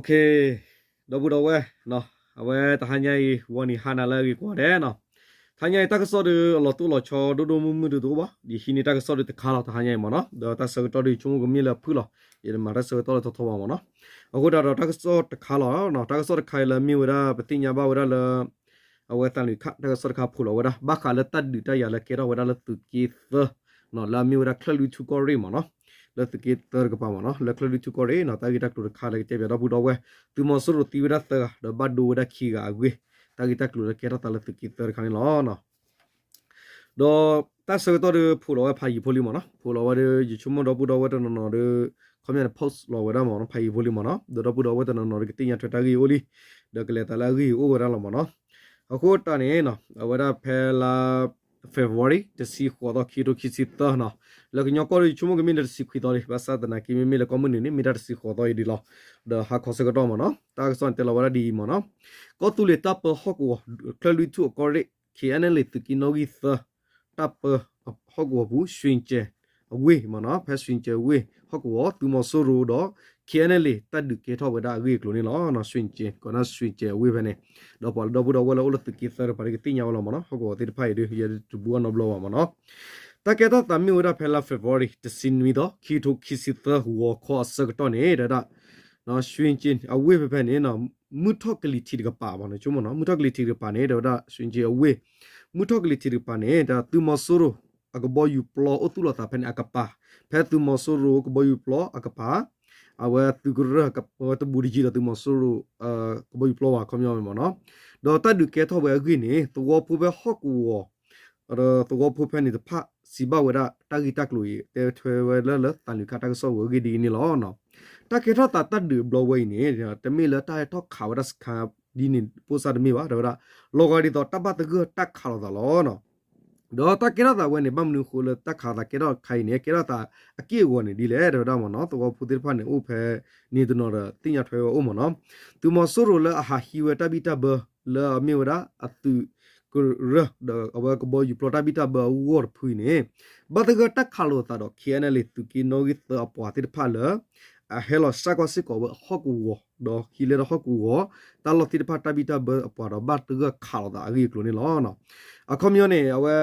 Okay, ဒီပုၢ်ဒီဝဲၢ်, အဝဲတဟါညါအံၤ ဂီၤနံၤဟါနၤလၢအဂ့ၤကိးဂၤဒဲးနီၤ. တဟါညါအံၤ တၢ်ကစီၣ်ဒီးအလီၤတိၢ်လီၤဆီဒိၣ်ဒိၣ်မုၢ်မုၢ်ဒီးတအိၣ်ဘၣ်, ယဟံးန့ၢ်တၢ်ကစီၣ်ဒီးတခါလီၤ တဟါညါအံၤမ့ၢ်နီၤ. ဒီးတၢ်ဆၢကတီၢ်ဒီးယဆိကမိၣ်ကမ့ၢ်လၢအဖုၣ်လီၤ, ယတမၤတၢ်ဆၢကတီၢ်လၢထီထီဘၣ်မ့ၢ်နီၤ. အဃိသတးဒီးတၢ်ကစီၣ်တခါလီၤ, တၢ်ကစီၣ်တခါအံၤလၢအမ့ၢ်ဝဲဒၣ် ပသ့ၣ်ညါဘၣ်ဝဲဒၣ်လၢ အဝဲသးနံၣ်ခါ တၢ်ကစီၣ်တခါဖိးလီၤဝဲဒၣ် ဘၣ်ဃးလၢတၢ်ဒုးတၢ်ယၤလၢကဲထီၣ်ဝဲဒၣ်လၢသုးက့သၢ လၢအမ့ၢ်ဝဲဒၣ်ချၢၣ်လွံၢ်ထူၣ်ကီၢ်ရ့ၣ်မ့ၢ်နီၤ, လၢသုးက့သၢတကပၤမ့ၢ်နီၤ, လၢချၢၣ်လွံၢ်ထူၣ်ကီၢ်ရ့ၣ်နီၤ, တၢ်ဂ့ၢ်တၢ်ကျိၤတခါလၢကတဲပၠးဒီပုၢ်ဒီဝဲၢ်, သုးမီၤစိရိၤသံဝဲဒၣ်သၢဂၤ ဒီးဘၣ်ဒိဝဲဒၣ်ခံဂၤအဂ့ၢ်, တၢ်ဂ့ၢ်တၢ်ကျိၤလၢကဲထီၣ်သးလၢသုးက့သၢတခါန့ၣ်လီၤ. ဒီးတၢ်ဆၢကတီၢ်ဒီးဖိးလီၤဝဲဖးယံၤဖိလံမ့ၢ်နီၤ, ဖိးလီၤဝဲဒီး ယဆိကမိၣ်ဒီပုၢ်ဒီဝဲၢ်တနီၤနီၤဒီး ခီပညီန့ၣ် post လီၤဝဲဒၣ်မ့ၢ်နီၤ, ဖးယံၤဖိလံမ့ၢ်နီၤ, ဒီးဒီပုၢ်ဒီဝဲၢ်တနီၤနီၤဒီးကသ့ၣ်ညါထွဲတၢ်ဂ့ၢ်အိၣ်လံ, ဒီးကလဲၤသးလၢအဂ့ၢ်အိၣ်ဝဲဒၣ်လီၤမ့ၢ်နီၤ. အဃိတၢ်န့ၣ် အဝဲဒၣ်ဖဲလါ February တဆံဃိးသီ ခံကထိခံဆံသၢနီၤ, လၢကညီကီၢ်ဒီးယဆိကမိၣ်ကမ့ၢ်လၢတဆံခွံသီလံ, ဘၣ်ဆၣ်သနာ်က့မ့မ့ၢ်လၢကီၢ်မုၢ်နုာ်န့ၣ် မ့ၢ်ဒၣ်တဆံဃိးသီအံၤဒ်လီၤ. ဒီးဟါခီဆၢကတီၢ်မ့ၢ်နီၤ, တၢ်ကစီၣ်န့ၣ်တဲလီၤဝဲဒၣ်ဒ်အံၤမ့ၢ်နီၤ, ကီၢ်သူလ့ၤတၢ်ပၢဟီၣ်ကဝီၤ ချၢၣ်လွံၢ်ထူၣ်အကီၢ်ရ့ၣ် KNLA သုးက့နီၣ်ဂံၢ်သၢ တၢ်ပၢဟီၣ်ကဝီၤပူၤ ရွှ့ၣ်ကၠဲၣ်အဝ့ၢ်မ့ၢ်နီၤ, ဖဲရွှ့ၣ်ကၠဲၣ်အဝ့ၢ်ဟီၣ်ကဝီၤ သုးမီၤစိရိၤဒီး KNLA တၢ်ဒုးကဲထီၣ်ဝဲဒၣ်အဂ့ၢ်အကျိၤန့ၣ်လီၤ. ရွှ့ၣ်ကၠဲၣ် ကိးဒၣ်ရွှ့ၣ်ကၠဲၣ်အဝ့ၢ်ဖဲန့ၣ်, ဒီးပှၤလၢဒီပုၢ်ဒီဝဲၢ်လၢအိၣ်လၢသုးက့သၢတကပၤဒီးကသ့ၣ်ညါဝဲလီၤမ့ၢ်နီၤ, ဟီၣ်ကဝီၤသ့ၣ်တဖၣ်အံၤဒီး ယတဘူးအနီတဘျီဘၣ်မ့ၢ်နီၤ. တၢ်ကဲထီၣ်သးမ့ၢ်ဝဲဒၣ်ဖဲလါ February တဆံနွံသီ ခံကထိခံဆံသၢ ဂီၤခီအဆၢကတီၢ်န့ၣ် တဲဝဲဒၣ် ရွှ့ၣ်ကၠဲၣ်အဝ့ၢ်ဖဲဖဲန့ၣ် မုၢ်ထီၣ်ကလံၤထံးတကပၤမ့ၢ်နီၤ, ဆိကမိၣ်နီၤ, မုၢ်ထီၣ်ကလံၤထံးတကပၤန့ၣ် တဲဝဲဒၣ် ရွှ့ၣ်ကၠဲၣ်အဝ့ၢ် မုၢ်ထီၣ်ကလံၤထံးတကပၤန့ၣ် ဒီးသုးမီၤစိရိၤအကဘီယူၤပျီအိၣ်သူၣ်လီၤသးဖဲန့ၣ်အကပၤ, ဖဲသုးမီၤစိရိၤကဘီယူၤပျီအကပၤ, အဝဲသုးကရၢ တဘူးတယံၤဒီးသုးမီၤစိရိၤ ကဘီယူၤပျီဘၣ် ခီပညီမ့ၢ်နီၤ. ဒီးတၢ်ဒုးကဲထီၣ်ဝဲအဂ့ၢ်န့ၣ် သဝီဖိဖဲဟီၣ်ကဝီၤ ဒီးသဝီဖိဖဲန့ၣ်တဖၣ် စံးဘၣ်ဝဲဒၣ်တၢ်ဂ့ၢ်တၢ်ကျိၤအံၤ တဲထွဲဝဲလၢ လၢသးနံၣ်ခါတၢ်ကစီၣ်ဝဲအဂ့ၢ်ဒ်အံၤန့ၣ်လီၤ. တၢ်ကဲထီၣ်သးတၢ်ဒုးအဘျီဝဲအံၤန့ၣ် တမ့ၢ်လၢတၢ်ဟဲထီၣ်ခးဝဲဒၣ်စခါဒ်န့ၣ် ပိၢ်စၢ်တမ့ၢ်ဘၣ် တဲဝဲဒၣ်, လီၤဂာ်ဒ်သိးတၢ်ဘၣ်သဂၢၢ်တၢ်ခးလိာ်သးလီၤ. ဒီးတၢ်ကဲထီၣ်သးဝဲန့ၣ် ဘၣ်မနုၤအဃိလၢတၢ်ခးသးကဲထီၣ်ခါအံၤန့ၣ် ကဲထီၣ်သးအက့ၢ်အဂီၤန့ၣ်ဒ်လဲၣ် တဲဝဲဒၣ်မ့ၢ်နီၤ, သဝီဖိသ့ၣ်တဖၣ်န့ၣ် အိၣ်ဖဲန့ၣ်တနီၤဒီးသ့ၣ်ညါထွဲဝဲအိၣ်မ့ၢ်နီၤ, သုးမီၤစိရိၤလၢအဟးဟံးဝဲတၢ်ဘံၣ်တၢ်ဘၢ လၢအမ့ၢ်ဝဲဒၣ်အသုးကရၢ ဒီးအဝဲကဘီယူၤပျီတၢ်ဘံၣ်တၢ်ဘၢအဂီၢ်တဖုအံၤန့ၣ် ဘၣ်သဂၢၢ်တၢ်ခးလိာ်သးဒီး KNLA သုးက့နီၣ်ဂံၢ်သၢအပှၤသ့ၣ်တဖၣ်လၢ အဟဲလီၤစၢ်ကွၢ်စ့ၢ်ကီးဝဲဟီၣ်ကဝီၤ ဒီးဟံးလဲဒီးဟီၣ်ကဝီၤ တၢ်လီၢ်သ့ၣ်တဖၣ်တၢ်ဘံၣ်တၢ်ဘၢအပှၤဒီးဘၣ်သဂၢၢ်ခးလိာ်သးအဂ့ၢ်အကျိၤန့ၣ်လီၤ. အခီပညီန့ၣ် အဝဲ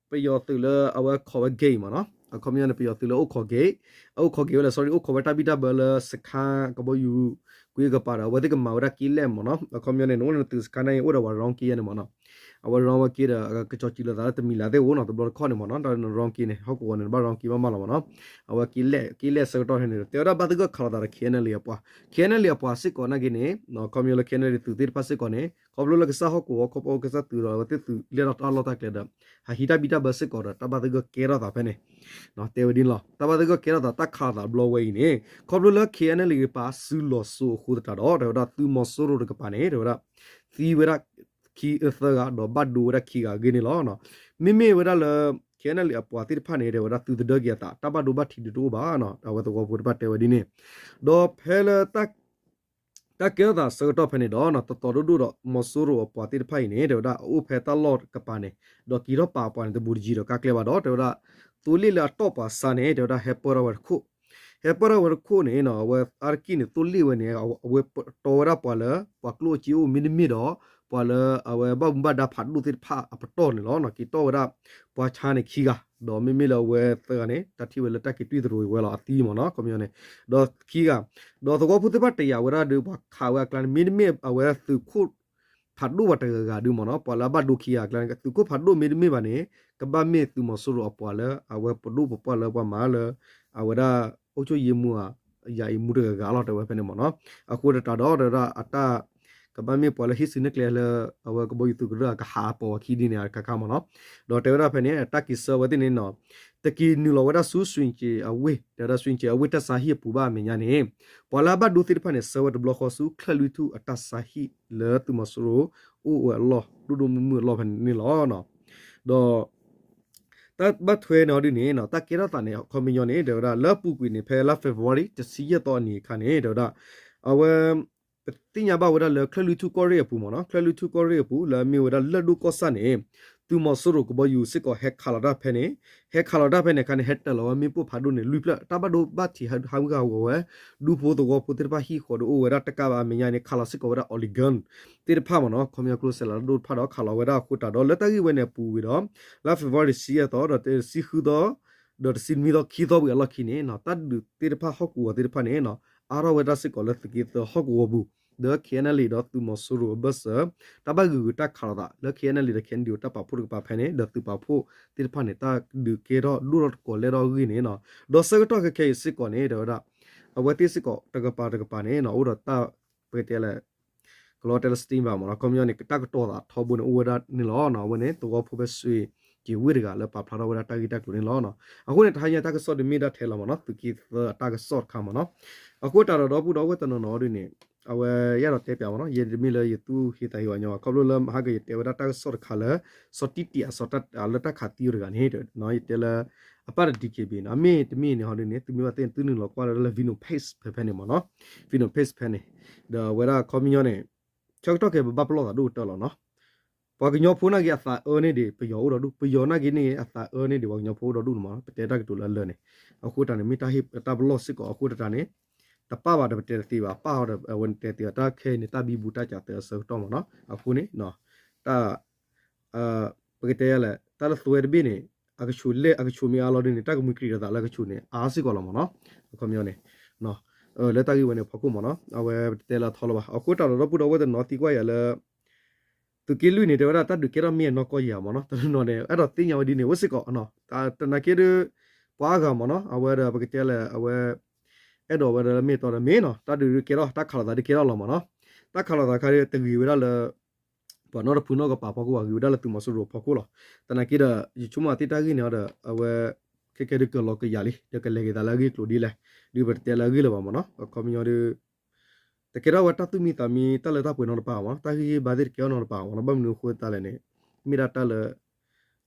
ပယီၤသုးလၢအဝဲခိးဝဲ gate မ့ၢ်နီၤ, အခီပညီန့ၣ် ပယီၤသုးလၢအိၣ်ခိး gate, အိၣ်ခိး gate ဝဲလဲၣ် sorry အိၣ်ခိးဝဲတၢ်ဘံၣ်တၢ်ဘၢလၢစခါကဘီယူၤကွံာ်ကပၤဒီး အဝဲသ့ၣ်ကမၤဝဲဒၣ်က့လဲၣ်မ့ၢ်နီၤ, အခီပညီန့ၣ် နအိၣ်လၢနသုးစခါန့ၣ် အိၣ်ဒီးပှၤ round gate န့ၣ်မ့ၢ်နီၤ, အဝဲ round ဝဲက့ဒီး ကစီၤစံးလိာ်သးလၢတမံၤလၢ်သ့ၣ်အိၣ်နီၤ တဘျီတခီၣ်န့ၣ်မ့ၢ်နီၤ, တၢ်လၢန round က့န့ၣ် ဟီၣ်ကဝီၤန့ၣ် နဘၣ် round က့ဘၣ်မးလီၤမ့ၢ်နီၤ, အဝဲက့လဲၣ် က့လဲၣ်ဆၢကတီၢ်ထဲန့ၣ် တဲဝဲဒၣ်ဘၣ်သဂၢၢ်ခးလိာ်သးဒီး KNLA အပှၤ, KNLA အပှၤစ့ၢ်ကီးနာ်က့န့ၣ် အခီပညီလၢ KNLA သုးသ့ၣ်တဖၣ်စ့ၢ်ကီးန့ၣ် ခီဖျိလၢကစၢ်ဟီၣ်ကဝီၤ ခီဖျိကစၢ်သုးဒီး အဝဲသ့ၣ်သုးလဲၢ်ထီၣ်တၢ်လီၢ်တၢ်ကျဲဒီး ဟးဟံးတၢ်ဘံၣ်တၢ်ဘၢစ့ၢ်ကီးဒီး တၢ်ဘၣ်သဂၢၢ်ကဲထီၣ်သးဖဲန့ၣ် တဲဝဲဒ်န့ၣ်လီၤ. တၢ်ဘၣ်သဂၢၢ်ကဲထီၣ်သးတၢ်ခးလိာ်သးဘျီဝဲအံၤန့ၣ် ခီဖျိလၢ KNLA တကပၤစုလီၤစိၤအဃိသတးဒီး တဲဝဲဒၣ်သုးမီၤစိရိၤတကပၤန့ၣ် တဲဝဲဒၣ် သံဝဲဒၣ်ခံသၢဂၤ ဒီးဘၣ်ဒိဝဲဒၣ်ခံဂၤအဂ့ၢ်န့ၣ်လီၤ. မ့မ့ၢ်ဝဲဒၣ်လၢ KNLA အပှၤသ့ၣ်တဖၣ်န့ၣ် တဲဝဲဒၣ်သုတဒၢက့ၤအသး တၢ်ဘၣ်ဒိဘၣ်ထံးဒုးတအိၣ်ဘၣ်နီၤ, အဝဲသဝီဖိတဖၣ်တဲဝဲဒ်န့ၣ်, ဒီးဖဲလၢ တၢ်ကဲထီၣ်သးဆၢကတီၢ်ဖဲန့ၣ်ဒီး တတီၤဒိၣ်ဒိၣ်ဒီး မီၤစိရိၤအပှၤသ့ၣ်တဖၣ်အံၤန့ၣ် တဲဝဲဒၣ်အအိၣ်ဖဲတၢ်လီၢ်တကပၤန့ၣ် ဒီးက့ၤထီၣ်ပာ်အပှၤန့ၣ် တဘူးတယံၤဒီးကါကျဲဘၣ်ဒီး တဲဝဲဒၣ် သိလ့ၣ်လၢအတီၢ်ပှၤဆါန့ၣ် တဲဝဲဒၣ်ဟဲပၢၢ်ထီၣ်ဝဲတခိၣ်, ဟဲပၢၢ်ထီၣ်ဝဲတခိၣ်န့ၣ် အဝဲအါတက့ၢ်န့ၣ် သိလ့ၣ်ဝဲန့ၣ် အဝဲတီဝဲဒၣ်ပှၤလၢ ပှၤကျိၣ်စ့အိၣ်မ့တမ့ၢ်ဒီး ပှၤလၢအဝဲဘၣ်မူဘၣ်ဒါဖးဒိၣ်သ့ၣ်တဖၣ်အပတီၢ်န့ၣ်လီၤ. က့ၤတီၢ်ဝဲဒၣ် ပှၤဆါန့ၣ်ခံဂၤ ဒီးမ့မ့ၢ်လၢအဝဲသၢဂၤန့ၣ် တၢ်ထံၣ်ဝဲလၢတၢ်က့ၤတွံၢ်သရိာ်ဝဲလီၤအသံမ့ၢ်နီၤ ခီပညီန့ၣ်, ဒီးခံဂၤ ဒီးသဝီဖိသ့ၣ်တဖၣ်တယာ်ဝဲဒၣ်ဒီး ပှၤခးဝဲအကျါန့ၣ် မ့တမ့ၢ်အဝဲသုးခိၣ်ဖးဒိၣ်ပှၤတဂၤဂၤဒုမ့ၢ်နီၤ, ပှၤလၢအဘၣ်ဒိခံဂၤအကျါန့ၣ် သုးခိၣ်ဖးဒိၣ်မ့တမ့ၢ်ဘၣ်န့ၣ် ကဘၣ်မ့ၢ်သုးမီၤစိရိၤအပှၤလၢအဝဲပဒိၣ်ပပှၢ်လၢပှၤမၤလၢ အဝဲဒၣ် အုပ်ချုပ်ရေးမှူး အရာရှိမှူး တဂၤဂၤလီၤ တဲဝဲဖဲန့ၣ်မ့ၢ်နီၤ. အဃိသတးဒီး တဲဝဲဒၣ်အတၢ် ကဘၣ်မ့ၢ်ပှၤလၢဟံးစုနဲၣ်ကျဲလၢ အဝဲကဘီယူၤသုးကရၢအကဟးအပီၤအခံဒ်န့ၣ်အခါခါမ့ၢ်နီၤ. ဒီးတဲဝဲဒၣ်ဖဲန့ၣ် တၢ်က့ၤဆှၢဝဲသ့ၣ်န့ၣ်နီၤ တက့ၤနုာ်လီၤဝဲဒၣ်ဆူ ရွှ့ၣ်ကၠဲၣ်အဝ့ၢ် တဲဝဲဒၣ် ရွှ့ၣ်ကၠဲၣ်အဝ့ၢ်တၢ်ဆါဟံၣ်အပူၤဘၣ်အမဲာ်ညါန့ၣ် ပှၤလၢအဘၣ်ဒိသ့ၣ်တဖၣ်န့ၣ် ဆှၢဝဲတဘျီဃီဆူ ချၢၣ်လွံၢ်ထူၣ်အတၢ်ဆါဟံၣ်လၢသုးမီၤစိရိၤအိၣ်ဝဲအလီၢ် ဒိၣ်ဒိၣ်မုၢ်မုၢ်အလီၢ်ဖဲန့ၣ်န့ၣ်လီၤ. ဒီး တၢ်ဘၣ်ထွဲန့ၣ်ဒ်န့ၣ် တၢ်ကဲထီၣ်သးန့ၣ် အခီပညီန့ၣ် တဲဝဲဒၣ်လၢအပူၤကွံာ်န့ၣ် ဖဲလါ February တဆံယဲၢ်သီအနံၤအခါန့ၣ် တဲဝဲဒၣ် အဝဲ ပသ့ၣ်ညါဘၣ်ဝဲဒၣ်လၢ ချၢၣ်လွံၢ်ထူၣ်ကီၢ်ရ့ၣ်အပူၤမ့ၢ်နီၤ, ချၢၣ်လွံၢ်ထူၣ်ကီၢ်ရ့ၣ်အပူၤ လၢအမ့ၢ်ဝဲဒၣ်လၢၢ်ဒိၣ်ကီၢ်ဆၣ်န့ၣ် သုးမီၤစိရိၤကဘီယူၤစ့ၢ်ကီးဟဲခးလီၤတၢ်ဖဲန့ၣ်, ဟဲခးလီၤတၢ်ဖဲန့ၣ်အခါန့ၣ် ဟဲတၢၢ်လီၤဝဲမ့ၣ်ပိၢ်ဖးဒိၣ်န့ၣ် လွံၢ်ဖျၢၣ် တၢ်ဘၣ်ဒိဘၣ်ထံးဟးဂူာ်ဟးဂီၤဝဲ, ဒူဖိသဝီဖိသ့ၣ်တဖၣ်ဟံၣ်ဃီဒီးအိၣ်ဝဲဒၣ်တကးဘၣ်အမဲာ်ညါန့ၣ် ခးလီၤစ့ၢ်ကီးဝဲဒၣ် Oregon သ့ၣ်တဖၣ်မ့ၢ်နီၤ, ခီပညီကျိစဲးလီၤဒိၣ်တဖၣ်ဒီးခးလီၤဝဲဒၣ်အဃိတၢ်ဒီး လၢတၢ်ဂ့ၢ်ဝဲန့ၣ်အပူၤဝံၤဒီး လါ February တဆံယဲၢ်သီ ဒီးတဆံဃုသီ ဒီးတဆံနွံသီခံသီဝံၤအလီၢ်ခံန့ၣ်နီၤ တၢ်ဒုးသ့ၣ်တဖၣ်ဟီၣ်ကဝီၤသ့ၣ်တဖၣ်န့ၣ်နီၤ အါထီၣ်ဝဲဒၣ်စ့ၢ်ကီးလၢသုးက့သၢဟီၣ်ကဝီၤပူၤ, ဒီး K N L A ဒီးသုးမီၤစိရိၤအဘၢၣ်စၢၤ တၢ်ဘၣ်ဂုာ်ဂုာ်တၢ်ခးလိာ်သးလၢ K N L A ဒီး K N D O တၢ်ပာ်ဖှိၣ်တကပၤဖဲန့ၣ် ဒီးသုးပာ်ဖှိၣ်သ့ၣ်တဖၣ်န့ၣ် တၢ်ဒုးကဲထီၣ်ဒိၣ်ထီၣ်တကိးလဲၣ်ထီၣ်အဂ့ၢ်န့ၣ်နီၤ, ဒီးဆၢကတီၢ်ခဲခဲအံၤစ့ၢ်ကီးန့ၣ် တဲဝဲဒၣ် အဝဲသ့ၣ်စ့ၢ်ကီးတကပၤတကပၤန့ၣ်နီၤ အိၣ်ဒီးတၢ် ပကတဲလဲၣ် ကလီတဲလၢ စတ့ဘၣ်မ့ၢ်နီၤ, ခီပညီန့ၣ် တၢ်ကတီၤသးထီဘိန့ၣ် အိၣ်ဝဲဒၣ်န့ၣ်လီၤနီၤ, အဝဲန့ၣ် သဝီဖိဖဲစွ့က့ၤဝ့ၢ်တဂၤလၢပာ်ဖျါထီၣ်ဝဲဒၣ်တၢ်ဂ့ၢ်တၢ်ကျိၤန့ၣ်လီၤနီၤ. အဃိန့ၣ် တဟါညါတၢ်ကစီၣ်ဒုးမ့ၢ်ဒၣ်ထဲလီၤမ့ၢ်နီၤ, သုးက့သၢအတၢ်ကစီၣ်တခါမ့ၢ်နီၤ. အဃိတၢ်ဒီးဒီပုၢ်ဒီဝဲၢ်တနီၤနီၤဒ်န့ၣ် အဝဲယအဲၣ်ဒိးတဲပၠးမ့ၢ်နီၤ, ယတမ့ၢ်လၢယသူၣ်ဟ့သးဟ့ဝဲညီဘၣ်, ခီဖျိလၢမဟါကယတဲဝဲဒၣ်တၢ်ကစီၣ်တခါလၢ စီၤတံၢ်တံၢ်အစီၤတၢ်လၢတၢ်ခးသံအီၤတဂၤန့ၣ် ယတဲလၢ အပၢ်ဒီး D K B နီၤ, အမ့ၢ်တမ့ၢ်န့ၣ်ဟီဒ်န့ၣ် သုမ့ၢ်ဘၣ်သ့ၣ်န့ၣ် သုနုာ်လီၤကွၢ်လၢ Vino Page ဖဲဖဲန့ၣ်မ့ၢ်နီၤ, Vino Page ဖဲန့ၣ်, ဒီးအဝဲဒၣ်ခီပညီန့ၣ် ဆၢကတီၢ်ခဲအံၤပဘၣ်ပလီၢ်သးဒိၣ်ကတၢၢ်လီၤနီၤ. ပှၤကညီဖိနာ်က့အသးအၢန့ၢ်ဒံးပယီၤအိၣ်ဒီးဒူၣ်, ပယီၤနာ်က့န့ၣ်အသးအၢန့ၢ်ဒံးပှၤကညီဖိအိၣ်ဒီးဒူၣ်န့ၣ်မ့ၢ်နီၤ, ပတဲတၢ်ကတိၤလၢအလၢာ်န့ၣ်. အဃိတၢ်န့ၣ် မ့ၢ်တၢ်ဟ့ၣ်တၢ်ပလီၢ်စ့ၢ်ကီးအဃိတၢ်န့ၣ် တပၣ်ဘၣ်ဒီးပတဲတသ့ဘၣ်, ပၣ်အီၤဒီးအဝဲန့ၣ်တဲသ့ဘၣ်, တၢ်ခဲအံၤန့ၣ် တၢ်ဘံဘူတၢ်စးသၢအဆၢကတီၢ်မ့ၢ်နီၤ. အဃိန့ၣ် တၢ် ပကတဲလဲၣ် တၢ်လၢသွဲတဘ့ၣ်န့ၣ် အကဆူးလဲၣ် အကဆူးမ့ၢ်အါလီၤဒ်န့ၣ် တၢ်ကမှံကရံးလိာ်သးလၢအကဆူးန့ၣ် အါစ့ၢ်ကီးလီၤမ့ၢ်နီၤ. အခီပညီန့ၣ် လၢတၢ်ဂ့ၢ်ဝဲန့ၣ်ဖီခိၣ်မ့ၢ်နီၤ အဝဲပတဲလၢအထီလီၤဘၣ်. အဃိတၢ်ဒီးဒီပုၢ်ဒီဝဲၢ်တနီၤသံကွၢ်ယၤလၢ သုးက့လွံၢ်န့ၣ် တဲဝဲဒၣ်တၢ်ဒုးကဲထီၣ်မ့ၢ်အနီၢ်ကီၢ်ယၤမ့ၢ်နီၤ, တနီၤနီၤန့ၣ် အဲၣ်ဒိးသ့ၣ်ညါဝဲဒ်န့ၣ် အိၣ်စ့ၢ်ကီးနီၤ. တနာ်က့ဒီး ပှၤအါဂၤမ့ၢ်နီၤ အဝဲဒီးပကတဲလဲၣ် အဝဲ အဲၣ်ဒိးဝဲဒၣ်လၢမ့ၢ်တီဒီးမ့ၢ်နီၤ တၢ်ဒုးဒုးကဲထီၣ် တၢ်ခးလိာ်သးဒုးကဲထီၣ်လီၤမ့ၢ်နီၤ. တၢ်ခးလိာ်သးခါဒုးတဂ့ၤဝဲဒၣ်လၢ ပှၤနီတဖုနီတကပၤဖီခိၣ်ဘၣ်, ဂ့ၤဝဲဒၣ်လၢသုးမီၤစိရိၤဖီခိၣ်လီၤ. သနာ်က့ဒီး ယဆိကမိၣ်အသ့ၣ်တၢ်ဂ့ၢ်န့ၣ်ဒီး အဝဲ ခဲကဲဒုးကလီၤကယၤလံ ဒီးကလဲၤက့ၤသးလၢအဂ့ၢ်အကျိၤဒ်လဲၣ် ဒုးပတတဲလၢအဂ့ၢ်လၢၤဘၣ်မ့ၢ်နီၤ. အခီပညီဒုး တကဲထီၣ်ဝဲတၢ်သူၣ်မံသးမံ တၢ်လၢတၢ်ပှဲၤနီတပၤမ့ၢ်နီၤ, တၢ်ဂ့ၢ်ဂ့ၢ်ဘါသ့ၣ်တကဲထီၣ်နီတပၤမ့ၢ်နီၤ. ဘၣ်မနုၤအဃိသတးလဲၣ်န့ၣ် မ့ၢ်ဒၣ်တၢ်လၢ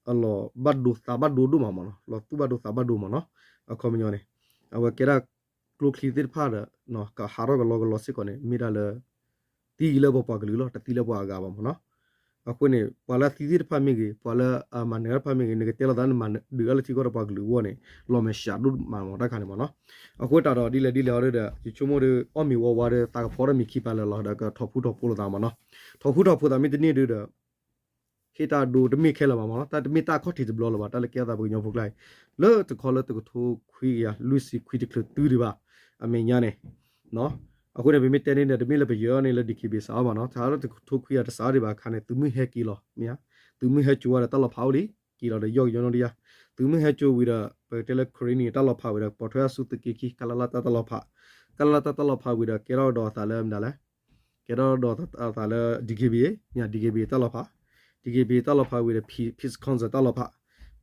အလီၤဘၣ်ဒိသးဘၣ်ဒိဒိၣ်မးမ့ၢ်နီၤ, လီၤသူၣ်ဘၣ်ဒိသးဘၣ်ဒိမ့ၢ်နီၤ. အခီပညီန့ၣ် အဝဲကဲဒၣ်ကျိချံသ့ၣ်တဖၣ်ဒီး ကဟးထီၣ်ကလီကလီစ့ၢ်ကီးန့ၣ် မ့ၢ်ဒၣ်လၢ သံလၢပပှၤကလုာ်လီၤ, တသံလၢပှၤအဂၤဘၣ်မ့ၢ်နီၤ. အဃိန့ၣ် ပှၤလၢအသံသ့ၣ်တဖၣ်မ့ၢ်ဂ့ၤ, ပှၤလၢအမၤနၢၤတၢ်တဖၣ်မ့ၢ်ဂ့ၤ, နကတဲလိာ်သးနမၤဒုးအါလၢထံကီၢ်ဒီးပှၤကလုာ်အဂီၢ်န့ၣ် လီၤမဲာ်ဆှးဒိၣ်မးမ့ၢ်တၢ်ခါန့ၣ်မ့ၢ်နီၤ. အဃိတၢ်ဒီးဒ်လဲၣ်ဒ်လဲၣ်အီၤဒီး ယဆိကမိၣ်ဒီး အီၣ်မ့ၤဝါဝါဒီး သးကဖီဒီးမ့ၤခံပာ်လၢာ်လီၤ, ဒီးကထီၣ်ဖူထီၣ်ဖိလိာ်သးမ့ၢ်နီၤ. ထီၣ်ဖူထီၣ်ဖိသးမ့ၢ်တန့ၢ်ဒုးဒီး ဟ့ၣ်တၢ်ဒိတမ့ၢ်ခဲလၢာ်ဘၣ်မ့ၢ်နီၤ, တၢ်တမ့ၢ်တၢ်အခီၣ်ထံးတဘျီလၢၤဘၣ်, တၢ်လၢကဲထီၣ်သးပှၤကညီဖိကျါအံၤ လၢတခီလၢတကထိခွံကယၤလွံၢ်ဆံခွံတချုးတုၤဒံးဘၣ် အမဲာ်ညါန့ၣ်. အဃိန့ၣ် ပမ့ၢ်တဲန့ၣ်ဒီး တမ့ၢ်လၢပယၢၤန့ၣ်လၢ DKBA စးအီၤဘၣ်နီၤ, ထါလၢတကထိခွံကယၤတစးအီၤဒံးဘၣ်အခါန့ၣ် သုးမုၢ်ဟဲက့ၤလီၤ, မ့ၢ်ဧါ, သုးမုၢ်ဟဲကၠိဝဲဒီးတၢ်လီၤဖးအိၣ်လံ, က့ၤလီၤဒီးယီၢ်ကညီနီၢ်တယၢ်, သုးမုၢ်ဟဲကၠိဝံၤဒီး ပကတဲလၢ ခရံနံၣ် တၢ်လီၤဖးဝံၤဒီး ပိာ်ထွဲအစုသုးက့ခံ ကလလတၢ်လီၤဖး, ကလလတၢ်လီၤဖးဝံၤဒီး ကဲထီၣ်ကဒီးအသးလၢမတၤလဲၣ် ကဲထီၣ်ဒီးအသးလၢ DKBA, မ့ၢ် DKBA တၢ်လီၤဖး, DKBA တၢ်လီၤဖးဝံၤဒီး Peace Council တၢ်လီၤဖး,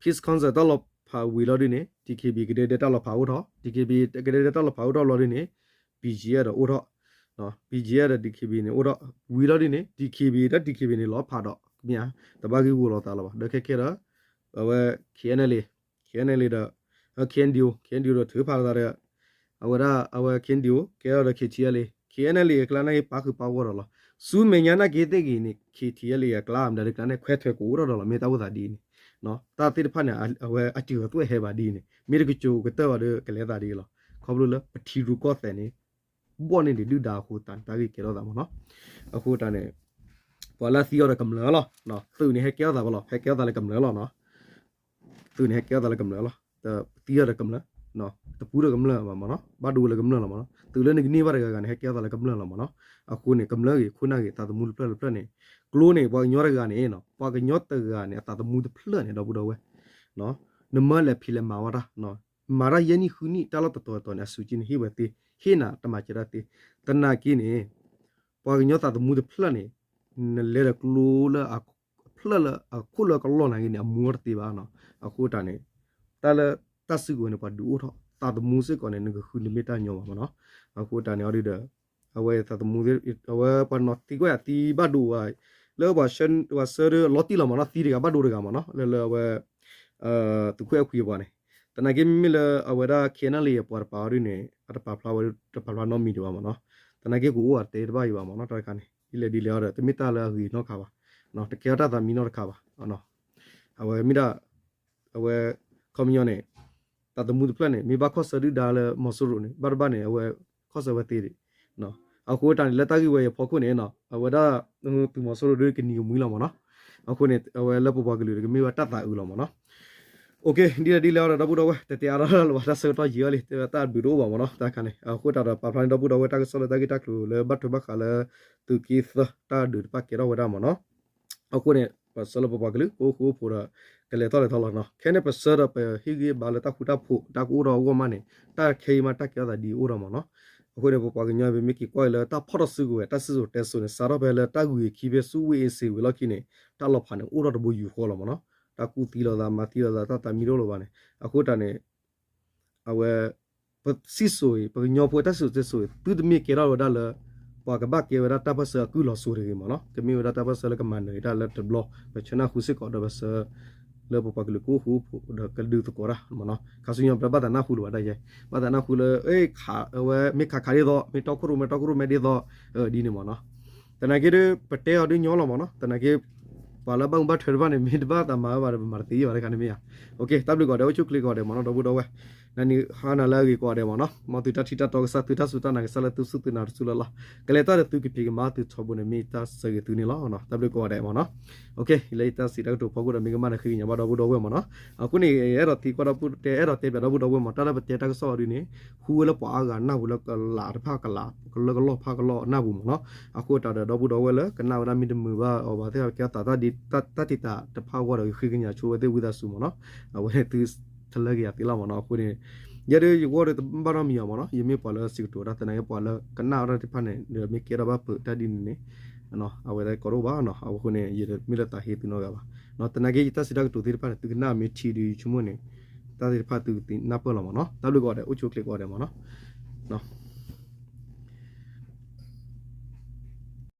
Peace Council တၢ်လီၤဖးဝံၤလီၤဒ်န့ၣ် DKBA ကဒဲဒဲတၢ်လီၤဖးအိၣ်ထီၣ်, DKBA ကဒဲဒဲတၢ်လီၤဖးအိၣ်ထီၣ်လီၤဒ်န့ၣ် BGF ဒီးအိၣ်ထီၣ်, BGF ဒီး DKBA န့ၣ်အိၣ်ထီၣ်ဝံၤလီၤဒ်န့ၣ် DKBA ဒီး DKBA န့ၣ်လီၤဖးဒီး မ့ၢ်ဧါ, တဘၣ်ဂ့ၢ်ဂီၤလိာ်သးလၢၤဘၣ်, ဒီးခဲခဲဒီး အဝဲ KNLA, KNLA ဒီး KNDO, KNDO ဒီးထုးဖးလိာ်သးဒီး အဝဲဒၣ် အဝဲ KNDO ကဲထီၣ်ဒီး KTLA, KNLA အကျါန့ၣ် ပာ်ဃုာ်ပာ်ဂီၢ်ဒီးလီၤ. ဆူမဲာ်ညါနာ်က့သ့ၣ်ဂ့ၤန့ၣ် KTLA အကျါ မတၤဒ်ကျါန့ၣ် ခွဲးထွဲးကအိၣ်ထီၣ်ဒီးလီၤ, မ့ၢ်တၢ်အိၣ်သးဒ်အံၤန့ၣ်, တၢ်သ့ၣ်တဖၣ်န့ၣ် အဝဲအစှၤသွဲၣ်ဟဲဘၣ်ဒ်အံၤန့ၣ် မ့ၢ်တကစိၤကတၢၢ်ဘၣ်ဒီးကလဲၤသးဒ်အံၤလီၤ. ခီဖျိလၢပထံရူၢ်ကီၢ်သဲးန့ၣ် ဘီၣ်န့ၢ်ဒံးဒုၣ်ဒါအဃိသတးန့ၣ် တၢ်ဂ့ၢ်ကဲထီၣ်သးမ့ၢ်နီၤ. အဃိသတးန့ၣ် ပှၤလၢအသံအီၤဒီးကမျၢၢ်လီၤ. သုးန့ၣ် ဟဲကဲထီၣ်သးဘၣ်လီၤ, ဟဲကဲထီၣ်သးလၢကမျၢၢ်လီၤနီၤ. သုးန့ၣ် ဟဲကဲထီၣ်သးလၢကမျၢၢ်လီၤ. သံအီၤဒီးကမျၢၢ်, တပူၤဒီးကမျၢၢ်ဘၣ်မ့ၢ်နီၤ, ဘၣ်ဒိဝဲလၢကမျၢၢ်လီၤမ့ၢ်နီၤ. သုးလၢနကန့ၢ်ဘၣ်တဂၤဂၤန့ၣ် ဟဲကဲထီၣ်သးလၢကမျၢၢ်လီၤမ့ၢ်နီၤ. အဃိန့ၣ် ကမျၢၢ်ဂ့ၤ ခိၣ်နၢ်ဂ့ၤ သးသမူတဖျၢၣ်တဖျၢၣ်န့ၣ် ကျိန့ၣ် ပှၤကညီတဂၤန့ၣ်နီၤ, ပှၤကညီတဂၤန့ၣ် အသးသမူတဖျၢၣ်န့ၣ် ဒီပုၢ်ဒီဝဲၢ် နမၢလဲၤဖံးလဲၤမၤဝဲတၢ်, မၤတၢ်ယဲၢ်နံၣ်ဃုနံၣ် တၢ်လီၢ်တတီၤတတီၤန့ၣ် အစုက့န့ၣ် ဟ့ၣ်ဝဲသ့, ဟ့ၣ်နၤတမၤစၢၤတၢ်သ့. သနာ်က့န့ၣ် ပှၤကညီသးသမူတဖျၢၣ်န့ၣ် နလဲၤဒီးကျိလၢအဖျၢၣ်လၢ အခိၣ်လၢကလီၢ်နာ်က့န့ၣ် အမူအီၤတသ့ဘၣ်နီၤ. အဃိတၢ်န့ၣ် တၢ်လၢတၢ်စုကဝဲၤန့ၣ် ပှၤဒုးအိၣ်ထီၣ် သးသမူစ့ၢ်ကီးန့ၣ် နကဃုနမ့ၢ်တၢ်ညီဘၣ်မ့ၢ်နီၤ. အဃိတၢ်န့ၣ်အီၤဒုးဒီး အဝဲသးသမူ အဝဲပှၤနီၤသံကွၢ်ယၤသံဘၣ်ဒိဝဲ လၢပှၤဆှၢဒီးလီၤတံၢ်လီၤမ့ၢ်နီၤ, သံတဂၤဘၣ်ဒိတဂၤမ့ၢ်နီၤ, လၢလၢအဝဲ သုးခိၣ်အဲၣ်ခွံအပှၤန့ၣ်. သနာ်က့မ့မ့ၢ်လၢအဝဲဒၣ် KNLA အပှၤတပၤအီၤဒုးန့ၣ် အတပာ်ဖျါဝဲ တပာ်ဖျါနီတမံၤဒံးဘၣ်မ့ၢ်နီၤ. သနာ်က့ကအိၣ်အတဲတဘၣ်အံၤဘၣ်မ့ၢ်နီၤ, တၢ်တခါန့ၣ် ဒ်လဲၣ်ဒ်လဲၣ်အီၤဒီး တမ့ၢ်တၢ်လၢအဂ့ၤနီတခါဘၣ်, တကဲထီၣ်တၢ်သးမံနီတခါဘၣ်. အဝဲမ့ၢ်ဒၣ် အဝဲ ခီပညီန့ၣ် တၢ်သမူတဖျၢၣ်န့ၣ် မ့ၢ်ဘၣ်ခီၣ်ဆၢဒုၣ်ဒါလၢမီၤစိရိၤန့ၣ် ဘၣ်တဘၣ်န့ၣ် အဝဲ ခီၣ်ဆၢဝဲသ့ဒံး. အဃိတၢ်န့ၣ် လၢတၢ်ဂ့ၢ်ဝဲအံၤအဖီခိၣ်န့ၣ် အဝဲဒၣ် သုးမီၤစိရိၤဒုးကနံၤကမှံလီၤမ့ၢ်နီၤ. အဃိန့ၣ် အဝဲလၢပပှၤကလုာ်တကမ့ၢ်ဝဲတၢ်သးအုးလီၤမ့ၢ်နီၤ. ဒ်လဲၣ်ဒ်လဲၣ်အီၤဒီး ဒီပုၢ်ဒီဝဲၢ် တတဲအါထီၣ်လၢၤဘၣ် တၢ်ဆၢကတီၢ်ယံာ်အီၤလံ တၢ်ဒုးတအိၣ်ဘၣ်မ့ၢ်နီၤ တၢ်ခါန့ၣ်. အဃိတၢ်ဒီး ပာ်ဖျါန့ၢ်ဒီပုၢ်ဒီဝဲၢ်တၢ်ကစီၣ်လၢတၢ်ဂ့ၢ်တၢ်ကျိၤလၢဘၣ်ထွဲဘၣ်ဃးလၢ သုးက့သၢ တၢ်ဒုးတဖၣ်ကဲထီၣ်ဝဲဒၣ်မ့ၢ်နီၤ. အဃိန့ၣ် ပဆၢလၢပပှၤကလုာ် ကအိၣ်ဃူအိၣ်ဖိးဒီး ကလဲၤထီၣ်လဲၤထီလီၤနီၤ. ခဲန့ၣ် ပဆၢဒီးပဟ့ၣ်ဂံၢ်ဘါလၢတၢ်ဃူတၢ်ဖိး တၢ်ကအိၣ်ဒီးအဂီၢ်မးန့ၣ် တၢ်ခဲအံၤမးတၢ်ကဲထီၣ်သးဒ်အံၤအိၣ်ဒီးမ့ၢ်နီၤ. အဃိန့ၣ် ပပှၤကညီ ပမ့ၢ်က့ၤကွၢ်အံၤလၢတၢ်ဖီၣ်ထီၣ်စုကဝဲၤ တၢ်စံၣ်စိၤတဲစိၤန့ၣ် စးထီၣ်ဖဲလၢတၢ်ဂုၤအခံဖဲဆူဝ့ၢ်အ့စ့ၤဝံၤလီၢ်ခံန့ၣ် တၢ်လီၤဖးန့ၣ် အိၣ်ထီၣ်တဘိယူၢ်ဃီလီၤမ့ၢ်နီၤ. တၢ်ကူၣ်သံလိာ်သး မၤသံလိာ်သး တၢ်သးမံတအိၣ်လၢၤဘၣ်န့ၣ် အဃိတၢ်န့ၣ် အဝဲ ပစံၣ်စိၤအံၤ ပကညီဖိတၢ်စံၣ်စိၤတဲစိၤအံၤ သုတမ့ၢ်ကဲထီၣ်ဝဲဒၣ်လၢ ပှၤကဘၣ်ကဲဝဲဒၣ်တၢ်ပၢၢ်ဆၢအကုၢ်လီၤစိၤတဂ့ၤမ့ၢ်နီၤ. ကမ့ၢ်ဝဲဒၣ်တၢ်ပၢၢ်ဆၢလၢကမၤနၢၤတၢ်လၢတဘျီ ပဆၢနၢ်ဟူစ့ၢ်ကီးဒီးပဆၢ လၢပပှၤကလုာ်ကအိၣ်ဃူအိၣ်ဖိးဒီးကဒုးသကိးတၢ်မ့ၢ်နီၤ. ခါဆူညါပတဘၣ်သးနၢ်ဟူလၢၤဘၣ်တၢ်ယဲ ဘၣ်သးနၢ်ဟူလၢ အဝဲမ့ၢ်ခးခးဒ်သိး မ့ၢ်တီခိၣ်ရိၣ်မဲတီခိၣ်ရိၣ်မဲဒ်သိး ဒ်န့ၣ်မ့ၢ်နီၤ. သနာ်က့ဒီး ပတဲအီၤဒ်ညီလီၤမ့ၢ်နီၤ. သနာ်က့ ပှၤလၢဘၣ်မူဘၣ်ထွဲတဖၣ်န့ၣ် မ့ၢ်တဘၣ်သးမၤဝဲဘၣ်ဒီး ပမၤတသ့ဘၣ်တခါန့ၣ်မ့ၢ်ဧါ. တၢ်ဘျုးကိးဂၤဒဲး အိၣ်ဆူၣ်ချ့ကိးဂၤဒဲးမ့ၢ်နီၤ ဒီပုၢ်ဒီဝဲၢ် နန့ၣ်ဟါနၤလၢအဂ့ၤကိးဂၤဒဲးမ့ၢ်နီၤ. မ်သုတၢ်ထံၣ်တၢ်တီကစၢ် သုတၢ်စူၢ်တၢ်နာ်ကစၢ်လၢသုစူၢ်သုနာ်တစူၢ်လၢ်လၢ် ကလဲၤတၢ်ဒီးသုကဖံးကမၤသုထီဘိန့ၣ် မ့ၢ်တၢ်ဆၢဂ့ၤသုန့ၣ်လီၤ. တၢ်ဘျုးကိးဂၤဒဲးမ့ၢ်နီၤ. လၢယတၢ်စံးတၢ်ကတိၤဖီခိၣ်ဒီး မ့ၢ်ကမၣ်ဒီးဃ့ကညးဘၣ်ဒီပုၢ်ဒီဝဲၢ်မ့ၢ်နီၤ. အဃိန့ၣ် အဲၣ်ဒိးသံကွၢ်ဒီပုၢ်တဲ အဲၣ်ဒိးတဲပၠးဒီပုၢ်ဒီဝဲၢ်မ့ၢ် တၢ်လၢပတဲတၢ်ကစီၣ်အီၤဒ်န့ၣ် ဟူဝဲလၢပှၤအါဂၤနၢ်ပူၤလၢကလးတဖၣ်ကလး လၢကလီၢ်ဖးကလီၢ်အနၢ်ပူၤမ့ၢ်နီၤ. အဃိတၢ်ဒီးဒီပုၢ်ဒီဝဲၢ်လၢကနၣ်ဝဲဒၣ်မ့ၢ်တမုာ်ဘၣ်အီၤဘၣ်သ့ၣ် ကဲထီၣ်သးတၢ်ဒ်တၢ်တံာ်တာ်တဖၣ်အဂီၢ်ဒီး ဃ့ကညးဆိဝဲသ့ၣ်ဝံသးစူၤမ့ၢ်နီၤ. အဝဲန့ၣ်သုတလၢကယၤသ့လီၤမ့ၢ်နီၤ. အဃိန့ၣ် ယဲဒၣ်ယဂီၢ်ဒီးတဘၣ်နီတမံၤအီၤမ့ၢ်နီၤ. ယမ့ၢ်ပှၤလၢစံးကတိၤတၢ်သနာ်က့ ပှၤလၢကနၣ်ဝဲဒၣ်တဖၣ်န့ၣ် ဒီးမ့ၢ်ကဲထီၣ်ဘၣ်ဖုးတၢ်ဒ်န့ၣ်န့ၣ် အဝဲသ့ၣ်ကိးတအိၣ်ဘၣ်နီၤ. အဃိန့ၣ် ယမ့ၢ်လၢသးဟ့သုနီတဂၤဘၣ်. သနာ်က့ယတၢ်စံးတၢ်ကတိၤသ့ၣ်တဖၣ်န့ၣ် သုကနၣ်မ့ၢ်ထံဒီးယဆိကမိၣ်န့ၣ် တၢ်သ့ၣ်တဖၣ်သုကသ့ၣ်နၢ်ပၢၢ်လီၤမ့ၢ်နီၤ. တၢ်ဘျုးကိးဂၤဒဲး အိၣ်ဆူၣ်အိၣ်ချ့ကိးဂၤဒဲးမ့ၢ်နီၤ.